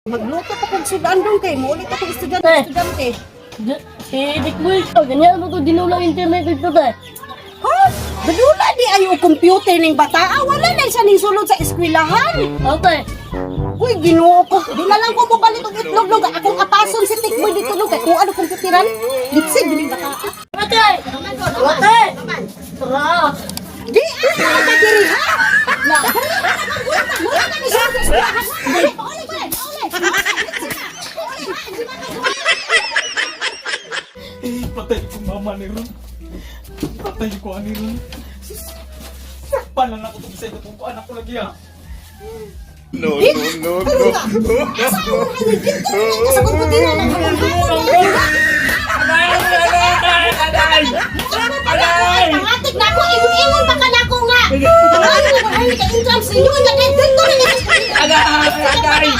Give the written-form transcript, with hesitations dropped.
Magluto pa kog sudan dong kay mo ulit ako estudyante Eh. estudyante. Si Dick Boy, oh, ganyan mo to dinulang internet dito te. Ha? Badula di ayo computer ning bata. Ah, wala na siya ning sulod sa eskwelahan. Oh, te. Uy, Ginoo ko. Di na lang ko mobalit og itlog log. Akong apason si Tikboy dito log kay kung ano computeran. Lipsig gining bata. Ate! Ate! Tara! Di ah, ka diri ha. La. Wala na ni siya sa eskwelahan. Pauli, pauli, pauli. Eh, patay ko mama ni Ron. Patay ko ani Ron. Sakpan lang ako tungkol sa ito kung anak ko lagi ah. No, no, no, no. Asa ang mga dito na sa computeran naghamon-hamon. Aray! Aray! Aray! Aray! Pangatik na ako, ingon-ingon pa ka na ako nga. Ang ano ko, ay, ka-entrance inyo, nga, dito na niya. Aray! Aray!